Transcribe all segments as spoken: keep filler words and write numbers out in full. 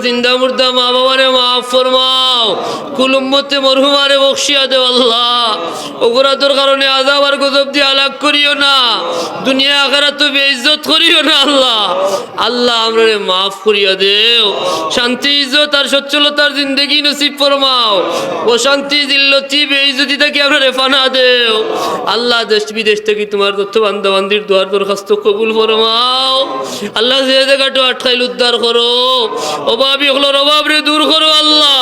জিন্দা মুর্দা মা বাবারে মাফ ফরমাও, কুল উম্মতে মরহুমারে বখশিয়া দেও আল্লাহ। অপরাধর কারণে আযাব আর গজব দিয়া হালাক করিও না, দুনিয়া আখিরাতো বেইজ্জত করিও না আল্লাহ। আল্লাহ, আমরারে মাফ করিয়া দেও, শান্তি ইজ্জত আর সচ্ছলতার জিন্দেগি নসিব ফরমাও, অশান্তি জিল্লতি বেইজ্জতি থাকি আমরারে ফানা দেও। আল্লাহ, দেশ বিদেশ থাকি তুমার যত বান্দা বান্দির দোয়ার দরখাস্ত কবুল ফরমাও। আল্লাহ, যে জাগাটো আটকাইল উদ্ধার করো, অভাবী অকলর অভাবরে দূর করো আল্লাহ,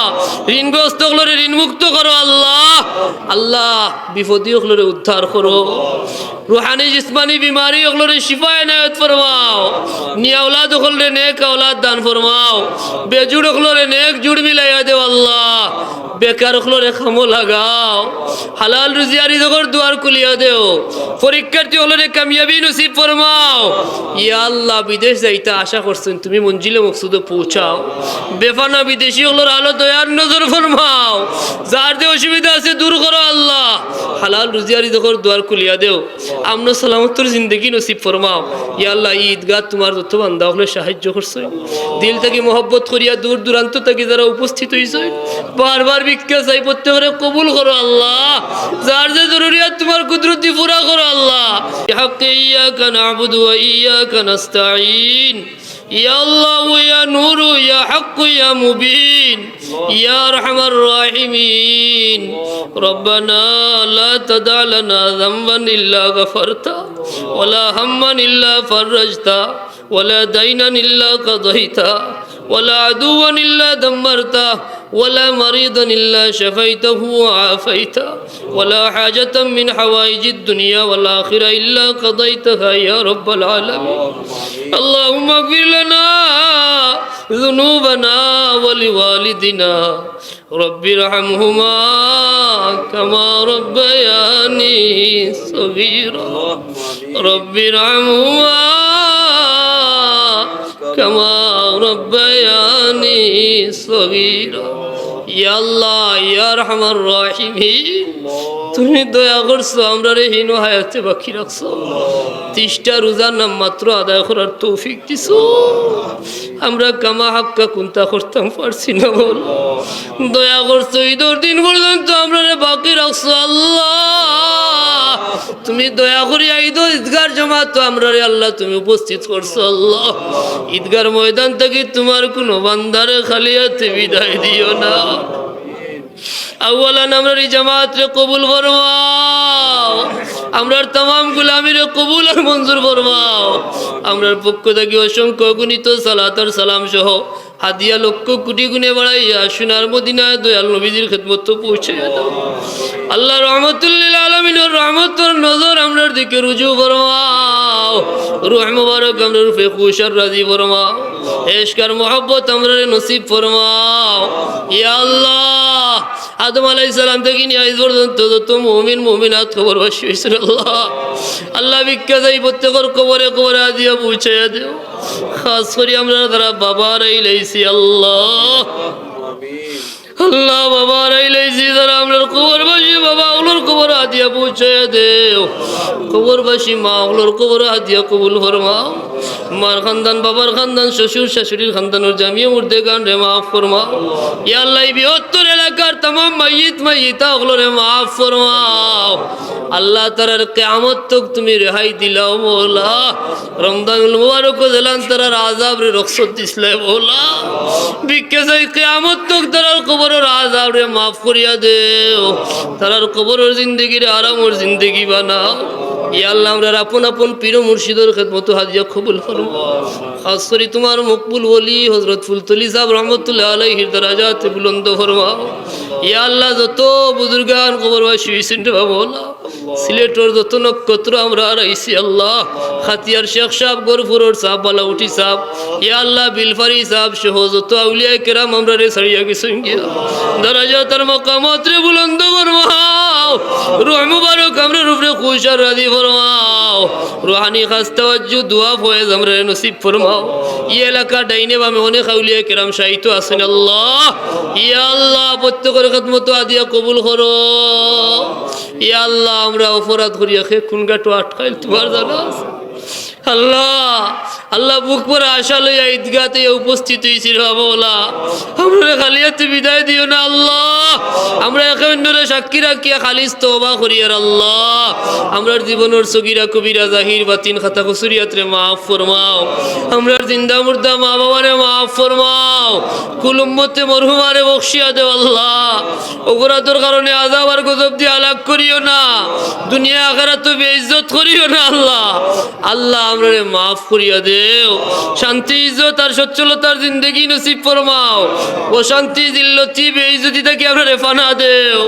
ঋণগ্রস্ত অকলরে ঋণমুক্ত করো আল্লাহ। আল্লাহ, বিপদী অকলরে উদ্ধার করো, রুহানি জিসমানি বিমারি অকলরে শিফা এনায়েত ফরমাও, নিয়া আওলাদ অকলরে নেক আওলাদ দান ফরমাও, বেজুড় অকলরে নেক জুড় মিলাইয়া দেও আল্লাহ। বেকার অকলরে কামো লাগাও, হালাল রুজি আর রিজকর দুয়ার খুলিয়া দেও, পরীক্ষার্থী অকলরে কামিয়াবি নসিব ফরমাও। ইয়া আল্লাহ, বিদেশ যাইতা আশা করছইন, তুমি মঞ্জিলে মকসুদো পৌঁছাও। বেফানা বিদেশি অকলর আলো দয়ার নজর ফরমাও। যার যে অসুবিধা আছে দূর করো আল্লাহ। হালাল রুজি আর রিজকর দুয়ার খুলিয়া দেও। আমন সালামতর জিন্দেগি নসিব ফরমাও। ইয়া আল্লাহ, ই ঈদগাহ তুমার যত বান্দা অকলে সাহায্য করছইন, দিল থাকি মহব্বত করিয়া দূর দূরান্ত থাকি যারা উপস্থিত অইছইন, বারবার ভিক্ষা চাই, প্রত্যেকরে কবুল করো আল্লাহ। যার যে জরুরিয়াত তুমার কুদরতি পুরা করো আল্লাহ। بحق إياك نعبد وإياك نستعين. يا الله يا نور يا حق يا مبين، يا أرحم الراحمين. ربنا لا تدع لنا ذنبا إلا غفرته، ولا هما إلا فرجته، ولا دينا إلا قضيته، ولا عدوا إلا دمرته، ولا مريضا إلا شفيته وعافيته، ولا حاجة من حوائج الدنيا والآخرة إلا قضيتها يا رب العالمين. اللهم اغفر لنا ذنوبنا ولوالدينا. رب ارحمهما كما ربياني صغيرا. رب ارحمهما كما ربياني صغيرا. ইয়া আল্লাহ, ইয়া আরহামার রাহিমিন, তুমি দয়া করছো, আমরারে হিনো হায়াতে বাকি রাখছো। তিশটা রোজার নাম মাত্র আদায় করার তৌফিক দিছো। আমরা কামা হাক্কা কুন্তা করতাম পারছি না বল। দয়া করছো, ঈদর দিন পর্যন্ত আমরারে বাকি রাখছো আল্লাহ। তুমি দয়া করিয়া ঈদর ঈদগার জমাতো আমরারে আল্লাহ তুমি উপস্থিত করছো আল্লাহ। ঈদগার ময়দান থাকি তুমার কুনু বান্দারে খালি হাতে বিদায় দিও না। আউয়ালান আমরার ই জামাতরে কবুল ফরমাও, আমরার তামাম গুলামিরে কবুল আর মঞ্জুর ফরমাও। আমরার পক্ষ থাকি অসংখ্য অগণিত সালাত আর সালাম সহ হাদিয়া লক্ষ কোটি গুণে বাড়াইয়া সোনার মদিনায় দয়াল নবীজির খেদমতো পৌঁছাইয়া দাও। আল্লাহ রহমতুল্লিল আলামিনর রহমতর নজর আমরার দিকে রুজু ফরমাও। রুহ মুবারক আমরার উপরে খুশ আর রাজি ফরমাও। এশক আর মহব্বত আমরারে নসিব ফরমাও। ইয়া আল্লাহ, আদম আলাইহিস সালাম থাকি নিয়া আইজ পর্যন্ত যত মুমিন মুমিনাত কবরবাসী অইছইন আল্লাহ, আল্লাহ ভিক্ষা চাই প্রত্যেকর কবরে কবরে হাদিয়া পৌঁছাইয়া দেও। খাস করি আমরা যারা বাবা হারাইলাইছি আল্লাহ, আল্লাহ বাবা হারাইলাইছি যারা আমরার কবরবাসী বাবা অকলর কবরে হাদিয়া পৌঁছাইয়া দেও। কবরবাসী মা অকলর কবরে হাদিয়া কবুল ফরমাও। মার খান্দান, বাবার খান্দান, শ্বশুর শাশুড়ির খান্দানর জামিয়ে মুর্দেগানরে মাফ ফরমাও। ইয়া আল্লাহ, ই বৃহত্তর এলাকার তামাম মাইয়িত মাইয়িতা অকলরে মাফ ফরমাও। আল্লাহ, তারার কিয়ামত তক তুমি রেহাই দিলাও মৌলা। রমজানুল মুবারক যেলান তারার আযাবরে রুখসত দিছলায় মৌলা। ভিক্ষা চাই কিয়ামত তক তারার কবরর আযাবরে মাফ করিয়া দেও। তারার কবরর জিন্দেগিরে আরামর জিন্দেগি বানাও। ইয়া আল্লাহ, আমরার আপন আপন পীর ও মুর্শিদর খেদমতো হাদিয়া কবুল ফরমাও। খাস করি তুমার মকবুল ওলি হযরত ফুলতলি সাহেব রহমতুল্লাহ আলাইহির দরাজাতে বুলন্দ ফরমাও। ইয়া আল্লাহ, যত বুজুর্গান কবরবাসী অইছইন রে মৌলা, সিলেটর যত নক্ষত্র আমরা হারাইছি আল্লাহ, খাতিয়ার শেখ সাহেব, গরপুরর সাহেব, বালাউটি সাহেব, ইয়া আল্লাহ, বিলফারি সাহেব সহ যত আউলিয়া কেরাম আমরারে ছাড়িয়া গেছইন গিয়া, দরাজাত আর মাকামাতরে বুলন্দ ফরমাও। রুহ মুবারক আমরার উপরে খুশ আর রাজি ফরমাও। রুহানি খাস তাওয়াজ্জু, দোয়া, ফয়েজ আমরারে নসিব ফরমাও। ই এলাকা ডাইনে বামে অনেক আউলিয়া কেরাম শায়িত আছইন আল্লাহ। ইয়া আল্লাহ, প্রত্যেকর খেদমতো হাদিয়া কবুল করো। ইয়া আল্লাহ, আমরা অপরাধ করিয়া কে কুন ঘাটো আটকাইল তুমার জানা আছে। আল্লাহ, আল্লাহ, বুক ভরা আশা লইয়া ঈদগাতে উপস্থিত অইছি রে মওলা। আমরারে খালি আতে বিদায় দিও না আল্লাহ। আমরা একে অন্যরে সাক্ষী রাখিয়া খালিস তওবা করিয়ার আল্লাহ। আমরার জীবনর সগিরা কবিরা জাহির বাতিন খাতা কসুরিয়াতরে মাফ ফরমাও। আমরার জিন্দা মুর্দা মা বাবারে মাফ ফরমাও। কুল উম্মতে মরহুমারে বখশিয়া দেও আল্লাহ। অপরাধর কারণে আযাব আর গজব দিয়া হালাক করিও না। দুনিয়া আখেরাতো বেইজ্জত করিও না আল্লাহ। আল্লাহ, আমরারে মাফ করিয়া দেও। শান্তি, ইজ্জত আর সচ্ছলতার জিন্দেগি নসিব ফরমাও। অশান্তি, জিল্লতি, বেইজ্জতি থাকি আমরারে ফানা দেও।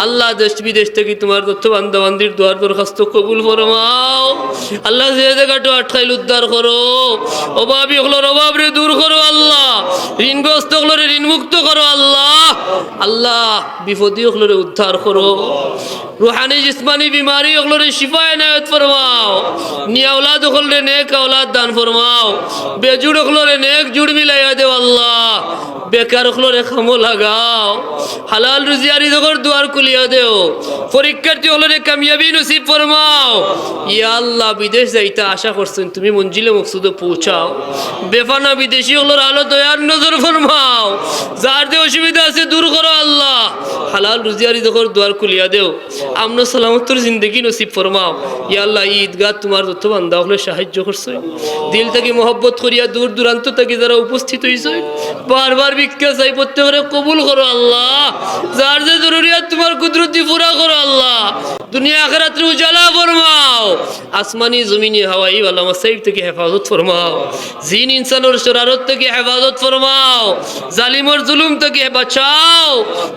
আল্লাহ, দেশ বিদেশ থাকি তুমার যত বান্দা বান্দির দোয়ার দরখাস্ত কবুল ফরমাও। আল্লাহ, যে জাগাটো আটকাইল উদ্ধার করো। অভাবী অকলর অভাবরে দূর করো আল্লাহ। ঋণগ্রস্ত অকলরে ঋণমুক্ত করো আল্লাহ। আল্লাহ, বিপদী অকলরে উদ্ধার করো। রুহানি জিসমানি বিমারি অকলরে শিফা এনায়েত ফরমাও। নিয়াওলাদ অকলরে নেক আওলাদ দান ফরমাও। বেজুড় অকলরে নেক জুড় মিলাইয়া দেও আল্লাহ। বেকার অকলরে কামো লাগাও। হালাল রুজি আর রিজকর দুয়ার খুলিয়া দেও। পরীক্ষার্থী অকলরে কামিয়াবি নসিব ফরমাও। ইয়া আল্লাহ, বিদেশ যাইতা আশা করছইন, তুমি মঞ্জিলে মকসুদো পৌঁছাও। বেফানা বিদেশি অকলর আলো দয়ার নজর ফরমাও। যার যে অসুবিধা আছে দূর করো আল্লাহ। হালাল রুজি আর রিজকর দুয়ার খুলিয়া দেও। আমন সালামতর জিন্দেগি নসিব ফরমাও। ইয়া আল্লাহ, ই ঈদগাত তুমার যত বান্দা অকলে সাহায্য করছইন, দিল থাকি মহব্বত করিয়া দূর দূরান্ত থাকি যারা উপস্থিত অইছইন, বারবার ভিক্ষা চাই, প্রত্যেকরে কবুল করো আল্লাহ। যার যে জরুরিয়াত তুমার কুদরতি পুরা করো আল্লাহ। দুনিয়া আখেরাতরে উজালা ফরমাও। আসমানি জমিনি হাওয়াই বালা মাসাইব থাকি হেফাজত ফরমাও। জিন ইনসানর শরারত থাকি হেফাজত ফরমাও। জালিমর জুলুম থাকি বাঁচাও।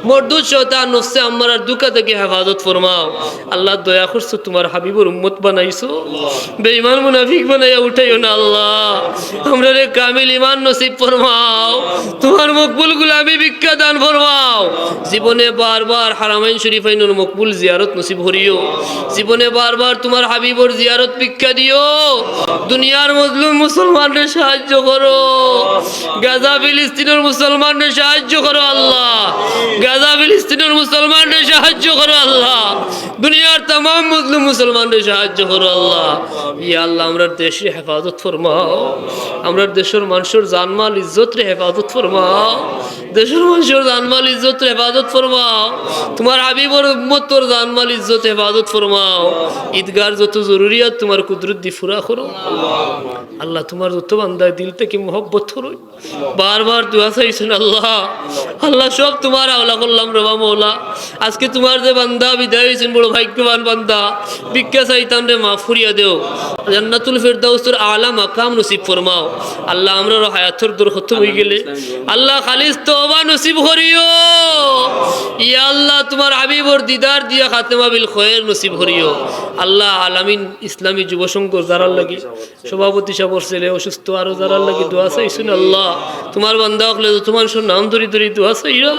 মরদুদ শয়তান নফসে আম্মারার ধুকা থাকি হেফাজত ফরমাও। আল্লাহ, দয়া করছো, তুমার হাবিবর উম্মত বানাইছো, বেঈমান মুনাফিক বানাইয়া উঠাইও না আল্লাহ। আমরারে কামিল ঈমান নসিব ফরমাও। তুমার মকবুল গুলামি ভিক্ষা দান ফরমাও। জীবনে বারবার হারামাইন শরীফাইনর মকবুল জিয়ারত নসিব করিও। জীবনে বারবার তুমার হাবিবর জিয়ারত ভিক্ষা দিও। দুনিয়ার মজলুম মুসলমানরে সাহায্য করো। গাজা ফিলিস্তিনর মুসলমানরে সাহায্য করো আল্লাহ। গাজা ফিলিস্তিনর মুসলমানরে সাহায্য করো আল্লাহ। দুনিয়ার তামাম মজলুম মুসলমানরে সাহায্য করো আল্লাহ। ইয়া আল্লাহ, আমরার দেশরে হেফাজত ফরমাও। আমরার দেশর মানষর জানমাল ইজ্জতরে হেফাজত ফরমাও। দেশর মানষর জানমাল ইজ্জতরে হেফাজত ফরমাও। তুমার হাবিবর উম্মতর জানমাল ইজ্জত হেফাজত ফরমাও। ঈদগার যত জরুরিয়াত তুমার কুদরত দি পুরা করো। আল্লাহ, তুমার যত বান্দায় দিল থাকি মহব্বত করইন, বারবার দোয়া চাইছইন আল্লাহ। আল্লাহ, সব তুমার হাওলা করলাম রে বা মওলা। আজকে তুমার যে বান্দা বিদায় অইছইন, বড় ভাগ্যবান বান্দা, ভিক্ষা চাইতাম রে, মাফ করিয়া দেও। জান্নাতুল ফেরদাউসর আলা মাকাম নসিব ফরমাও। আল্লাহ, আমরারও হায়াতর দর খতম অইগেলে আল্লাহ খালিস তওবা নসিব করিও। ইয়া আল্লাহ, তুমার হাবিবর দিদার দিয়া খাতেমা বিল খয়ের নসিব করিও। আল্লাহ, আলামিন ইসলামী যুব সংঘ যারার লাগি সভাপতি সাবর ছেলে অসুস্থ, আরো যারার লাগি দোয়া চাইছইন আল্লাহ। তুমার বান্দা অকলে যত মানষর নাম ধরি ধরি দোয়া চাইরা,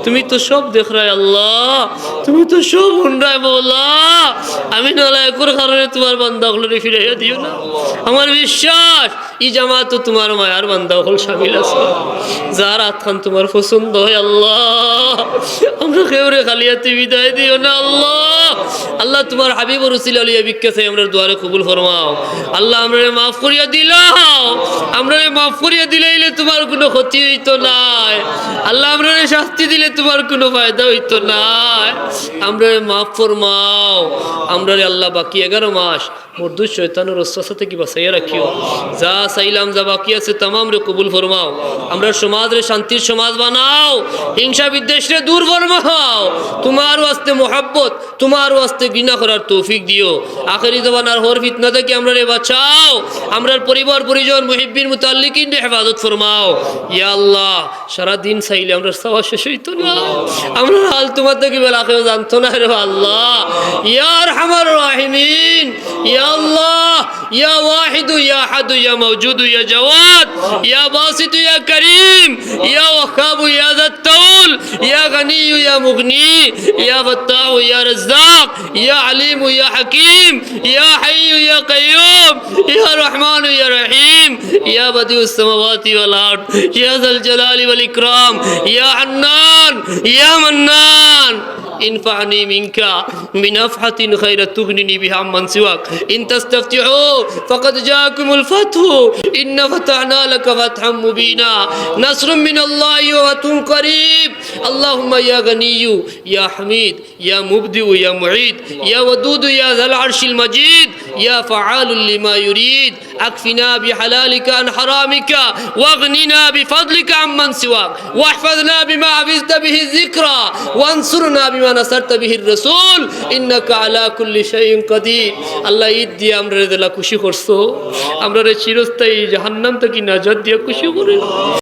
তুমি তো সব দেখরায় আল্লাহ, তুমি তো সব হুনরায় মওলা। আমি নালায়েকর কারণে তুমার বান্দা অকলরে ফিরাইয়া দিও না। আমার বিশ্বাস, ই জামাতো তুমার মায়ার বান্দা অকল শামিল আছে। যার আতখান তুমার পছন্দ অয় আল্লাহ, আমরা কেউরে খালি আতে বিদায় দিও না আল্লাহ। আল্লাহ, তুমার হাবিবর উসিলা লইয়া ভিক্ষা চাই, আমরার দোয়ারে কবুল ফরমাও। আল্লাহ, আমরারে মাফ করিয়া দিলাও। আমরারে মাফ করিয়া দিলাইলে তুমার কুনু ক্ষতি অইতো নায়। আল্লাহ, আমরারে শাস্তি দিলে তুমার কুনু ফায়দা অইতো নায়। আমরারে মাফ ফরমাও। আমরারে আল্লাহ বাকি এগারো মাস মরদুদ শয়তানর ওয়াসওয়াসা থাকি বাঁচাইয়া রাখিও। যা চাইলাম, যা বাকি আছে, তামামরে কবুল ফরমাও। আমরার সমাজরে শান্তির সমাজ বানাও, হিংসা বিদ্বেষরে দূর ফরমাও। তুমার ওয়াস্তে মহব্বত, তুমার ওয়াস্তে ঘৃণা করার তৌফিক দিও। আখেরি জমানার হর ফিতনা থাকি আমরারে বাঁচাও। আমরার পরিবার পরিজন, মুহিব্বিন মুতাল্লিকিনরে হেফাজত ফরমাও। ইয়া আল্লাহ, সারা দিন চাইলে আমরার চাওয়া শেষ অইতো না। আমরার হাল তুমার থাকি বালা কেউ জানতো না রে আল্লাহ। ইয়া আরহামার রাহিমিন, ইয়া আল্লাহ, ইয়া ওয়াহিদু, ইয়া আহাদু, ইয়া মাওজুদু, ইয়া জাওয়াদ, ইয়া বাসিতু, ইয়া করিম, ইয়া ওয়াহ্হাবু, ইয়া যাত্তাউল, ইয়া গানিয়ু, ইয়া মুগনি, ইয়া ফাত্তাহু, ইয়া রাজ্জাক, ইয়া আলিমু, ইয়া হাকিম, ইয়া হাইয়ু, ইয়া কাইয়ুম, ইয়া রহমানু, ইয়া রহিম, ইয়া বাদিউস সামাওয়াতি ওয়াল আরদ, ইয়া যাল জালালি ওয়াল ইকরাম, ইয়া হান্নান, ইয়া মান্নান, انفعني منك بنفحة خير تغنني بها عمن سواك. إن تستفتحوا فقد جاءكم الفتح. إنا فتحنا لك فتحا مبينا. نصر من الله وفتح قريب. اللهم يا غني يا حميد يا مبدئ يا معيد يا ودود يا ذا العرش المجيد يا فعال لما يريد. أكفنا بحلالك عن حرامك، واغننا بفضلك عمن سواك، واحفظنا بما حفظت به الذكرى، وانصرنا بما نصرت به الرسول، إنك على كل شيء قدير. আল্লাহ, ঈদ দিয়া আমরারে যেলা খুশি করছো, আমরারে চিরস্থায়ী জাহান্নাম থাকি নাজাত দিয়া খুশি করো।